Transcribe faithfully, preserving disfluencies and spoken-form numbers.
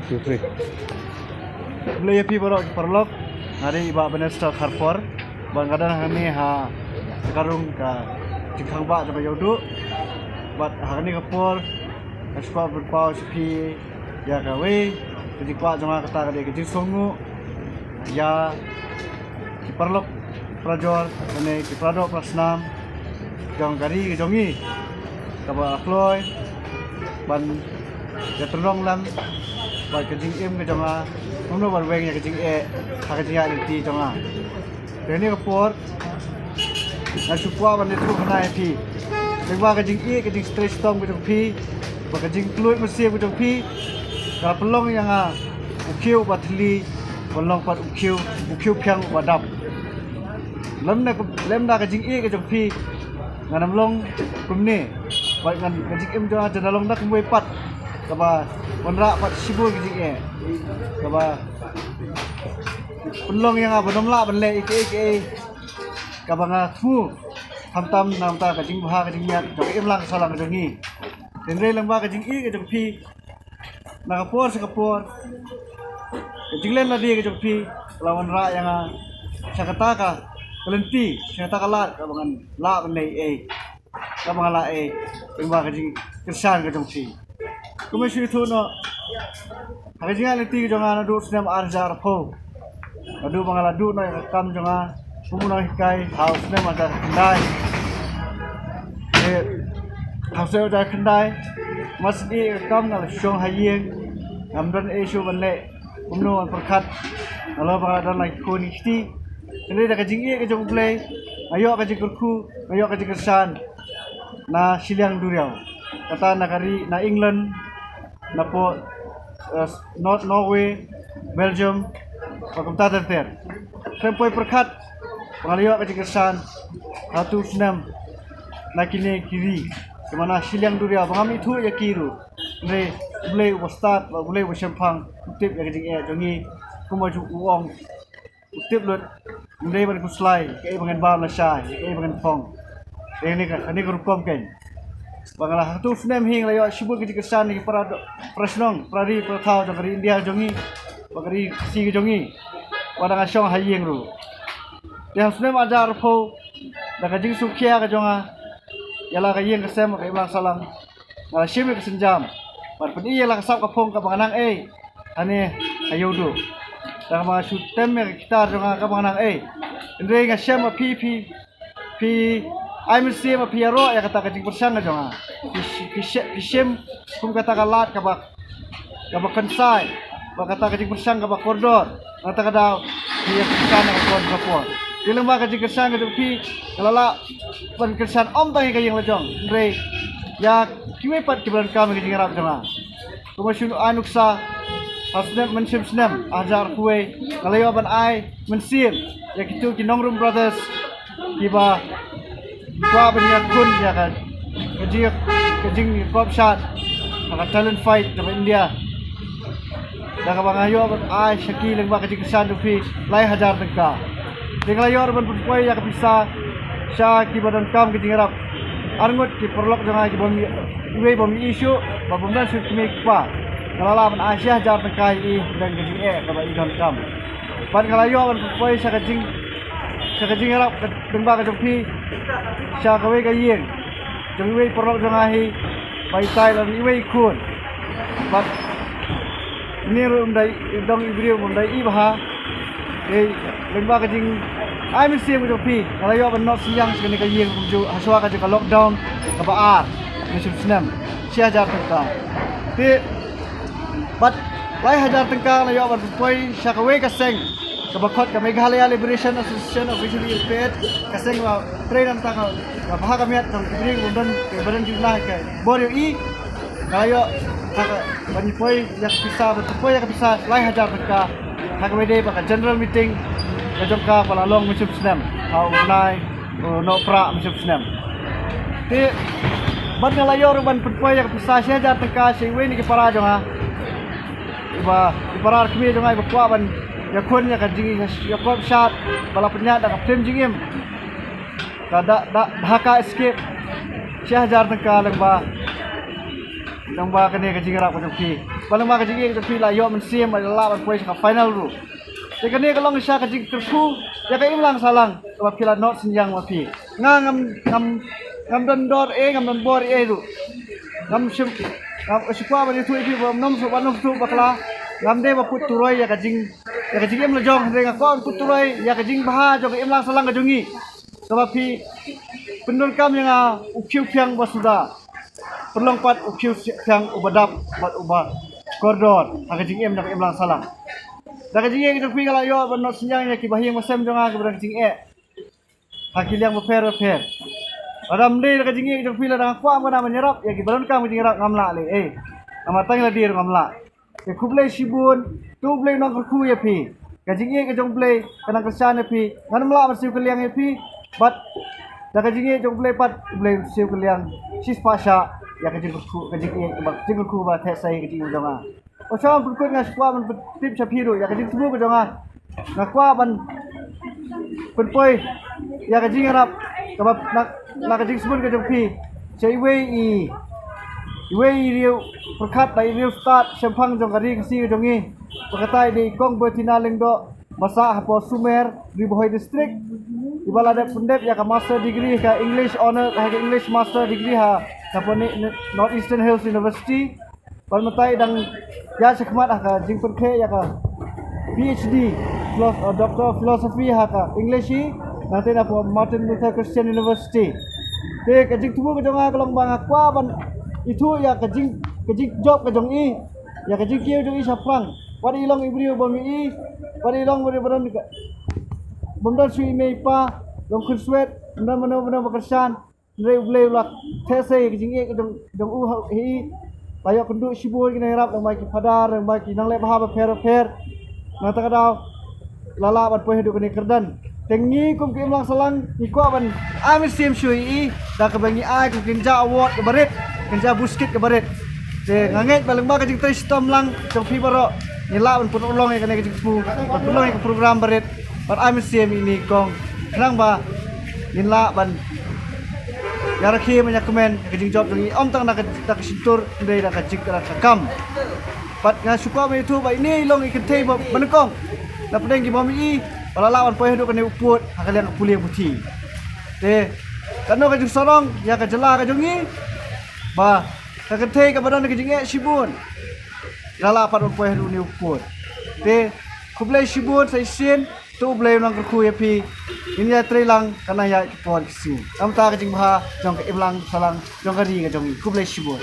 Khublei ïa phi baroh ki paralok. Nga dei i Bah Bannister Kharpor. Bad nga don hangne ha ka rung ka jingkhang bah jong ka Ïewduh. Bad ha kane ka por nga shu kwah ban pynpaw sha phi ïa kawei ka jingkwah jong nga, kata ka dei ka jingsngewnguh ïa ki paralok parajor lane ki paradoh parasnam jong ka ri ka jong ngi kaba kloi ban ïatrong lem bad ka jingim ka jong nga, kumno ban weng ïa ka jingeh ha ka jingïaid lynti jong nga. Te ha kane ka por nga shu kwah ban ïathuh hana ïa phi lyngba ka jingïeit, ka jingtrei shitom ka jong phi bad ka jingkylluid mynsiem ka jong phi, ka la pynlong ïa nga u khiew uba thylli, ban long pat u khiew, u khiew phiang uba dap. Lem na, lem na ka jingïeit ka jong phi ngan ym long kumne. Bad ngan, ka jingim jong nga kan long da kumwei pat kaba wanrah pat shibun ka jingeh kaba pynlong ïa nga ban ym lah ban leh ïa kiei kiei kaba nga thmu, khamtam na ka bynta ka jingbha ka jingmiat jong ka imlang ka sahlang ka jong ngi. Hynrei lyngba ka jingïeit ka jong phi, na ka por sha ka por ka jinglen lade ka jong phi ka la wanrah ïa nga sha kata ka lynti, sha kata ka lad kaba ngan lah ban leh ei, kaba nga lah ei lyngba ka jingkyrshan ka jong phi. Kumba shu ïathuh noh, ha ka jingïaid lynti ka jong nga naduh u snem ar hajar arphew, naduh ba nga la duh noh ïa ka kam jong nga kum u nonghikai ha u snem ar hajar khyndai. Eh, ha u snem ar hajar khyndai, mar shu ïeh ïa ka kam nga la shong ha ïing, ngam don ei shuh ban leh, kumno ban pyrkhat, nalor ba nga la don la ki khun ki kti. Hynrei da ka jingïeit ka jong U Blei nga ïoh ka jingkyrkhu, nga ïoh ka jingkyrshan na shiliang duriaw, kata na ka ri, na England, na pdeng, eh, North Norway, Belgium, bad kumta ter ter. Khlem poi pyrkhat ba nga la ïoh ka jingkyrshan ha utu u snem na kine ki ri, ki man na shiliang duriaw ba ngam ithuh ïa ki ruh. Hynrei U Blei uba stad bad U Blei uba shemphang u tip ïa ka jingeh jong ngi, kumba ju u ong, u tip lut, ym dei ban khuslai kaei ba ngan bam lashai, kaei ba ngan phong. Te kane ka, kane ka rukom kein ba nga la, ha utu u snem hi nga la ïoh shibun ka jingkyrshan na ki para do-, para shnong, para ri para thaw jong ka ri India jong ngi, bad ka ri Khasi ka jong ngi, bad da nga shong ha ïing ruh. Te ha u snem ar hajar arphew, da ka jingsngewkhia ka jong nga ïa la ka ïing ka sem, ka imlang sahlang, nga la shim ïa ka sienjam ban pyni ïa la ka sap ka phong kaba nga nang ei hangne ha Ïewduh. Da kaba nga shu tem ïa ka guitar jong nga kaba nga nang ei. Hynrei nga shem ba phi, phi, phi ai mynsiem ba phi ïaroh ïa kata ka jingpyrshang ka jong nga. Phi sh-, phi sh-, phi shim kum kata ka lad kaba, kaba kynsai, bad kata ka jingpyrshang kaba kordor. Nangta ka daw phi ïa kyrshan ha ka por sha ka por. Te lyngba ka jingkyrshan ka jong phi, nga la lah ban kyrshan ym tang ïa ka ïing la jong, hynrei ïa kiwei pat kiba donkam ïa ka jingïarap jong nga. Kumba shu ai nuksa, ha snem, mynshem snem ar hajar arphew wei, nga la ïoh ban ai mynsiem ïa kito ki Nongrum Brothers kiba kwah ban ïakhun ïa ka, ka jing, ka jingïakop shad ha ka talent fight kaba India. Da kaba nga ïoh ban ai sha ki lyngba ka jingkyrshan jong phi lai hajar tyngka. Te nga la ïoh ruh ban pynpoi ïa ka pisa sha kiba donkam ka jingïarap. Arngut ki paralok jong nga kiba ym, iwei bym ïohi shuh bad bym don shuh ki kmie ki kpa, nga la lah ban ai shi hajar tyngka ïa i hapdeng ka jingeh kaba i donkam. Bad nga la ïoh ban pynpoi sha ka jing, sha ka jingïarap ka, lyngba ka jong phi, sha kawei ka ïing jong iwei paralok jong nga hi ba itai lem iwei i khun. Bad une ruh um dei, dang i briew um dei i bha. Te lyngba ka jingai mynsiem ka jong phi, nga la ïoh ban noh synñiang sha kane ka ïing kumjuh ha shuwa ka jong ka lockdown kaba ar mynshem snem, shi hajar tyngka. Te bad lai hajar tyngka nga la ïoh ban pynpoi sha kawei ka seng kaba khot ka Meghalaya Liberation Association Officially Ill-Paid, ka seng ba trei na ka bynta ka bha ka miat jong ki briew kiba don, kiba don jingïaid ka bor ïohi. Nga la ïoh ha ka, ban pynpoi ïa ka pisa, ban pynpoi ïa ka pisa lai hajar tyngka ha kaba ïadei bad ka general meeting ka jong ka ba la long mynshem snem ha u bnai u Nohprah mynshem snem. Te bad nga la ïoh ruh ban pynpoi ïa ka pisa shi hajar tyngka sha iwei na ki para jong nga, iba, i para kmie jong nga iba kwah ban ïakhun ïa ka jingïakop shad ba la pynïaid da ka phlim jingim, ka Da, Da, Dhaka Escape, shi hajar tyngka lyngba, lyngba kane ka jingïarap ka jong phi. Ba lyngba ka jingïeit jong phi la ïoh mynsiem ba la lah ban poi sha ka final ruh. Te kane ka long shisha ka jingkyrkhu ïa ka imlang sahlang kaba phi la noh synñiang ma phi. Nga ngam ngam ngam don dor ei, ngam don bor ei ruh. Ngam shim ngam shu kwah ban ïathuh ïa phi ba ym suk ban ym suk bakla. Ngam dei ba put turoi ïa ka jing ïa ka jingim la jong, hynrei nga kwah ban put turoi ïa ka jingbha jong ka imlang sahlang ka jong ngi. Kaba phi pyndonkam ïa nga u khiew phiang uba suda, pynlong pat u khiew phiang uba dap bad uba kordor ha ka jingim da ka imlang sahlang. Da ka jingïeit ka jong phi nga la ïoh ban noh synñiang ïa ki bahaïing bahasem jong nga kiba don ka jingeh ha ki liang bapher bapher. Lada ym dei da ka jingïeit ka jong phi, lada nga kwah ban ïarap ïa kiba donkam ka jingïarap, ngam lah leh ei. Ngam tang lade ruh ngam lah. Te khublei shibun, to U Blei un nang kyrkhu ïa phi. Ka jingïeit ka jong U Blei ka nang kyrshan ïa phi. Ngan ym lah ban siew kylliang ïa phi. Bad da ka jingïeit jong U Blei pat, U Blei un siew kylliang shispah shah ïa ka jingkyrkhu, ka jingïeit, ka jingkyrkhu ba theh sei ka jingim jong nga. Ba shong pynkut, nga shu kwah ban pyntip sha phi ruh ïa ka jingthmu ka jong nga. Nga kwah ban pynpoi ïa ka jingïarap kaba na, na ka jingsbun ka jong phi sha iwei i, iwei i riewpyrkhat bad i riewstad shemphang jong ka ri Khasi ka jong ngi. Ba kata i dei i Kong Bertina Lyngdoh, ba sah hapoh Sumer, Ri Bhoi District. Iba la dep pyndep ïa ka master degree, ka English honor, ha ka English master degree ha, hapoh North Eastern Hills University. Bad mynta i dang ïaid shakhmat ha ka jingpynkhreh ïa ka PhD, philo-, uh, Doctor of Philosophy ha ka English hi, nangta na Martin Luther Christian University. Te ka jingthmu ka jong nga ka long ba nga kwah ban ithuh ïa ka jing, ka jingjop ka jong i, ïa ka jingkiew jong i shaphrang. Wat i long i briew bym ïohi, wat i long briew ba don ka, bym don shuh i mei i pa, long khunswet, bym don mano mano ba kyrshan. Hynrei U Blei u la theh sei ka jingïeit ka jong, jong u ha i. La ïoh kynduh shibun ki nongïarap, lyngba ki phadar, lyngba ki nongleh bha bapher bapher. Nangta ka daw la lah ban poi haduh kane ka kyrdan. Te ngi kum ka imlang sahlang ngi kwah ban ai mynsiem shuh ïa i da kaba ngi ai kum ka Kynja Award kaba rit, Kynja Buskit kaba rit. Te nga ngeit ba lyngba ka jingtrei shitom lang jong phi baroh ngin lah ban pynurlong ïa kane ka jingthmu, ban pynlong ïa ka program ba rit, ban ai mynsiem ïa ine i kong. Khnang ba ngin lah ban ïa rakhe ban ïa kmen ka jingjop jong ngi, ym tang da ka, da ka shyntur, hynrei da ka jingkyrkhu ka kam. Bad nga shu kwah ban ïathuh ba ine i long i kynthei ba nyngkong na pdeng ki bym ïohi ba la lah ban poi haduh kane u pud ha ka liang ka pule puthi. Te kano ka jingsarong ïa ka jylla ka jong ngi ba ka kynthei kaba don ka jingeh shibun la lah pat ban poi haduh une u pud. Te khublei shibun sa shisien. To U Blei un nang kyrkhu ïa phi. Ngin ïatrei lang, kan nang ïaid ki por ki sngi. Namar ka jingbha jong ka imlang sahlang jong ka ri ka jong ngi. Khublei shibun.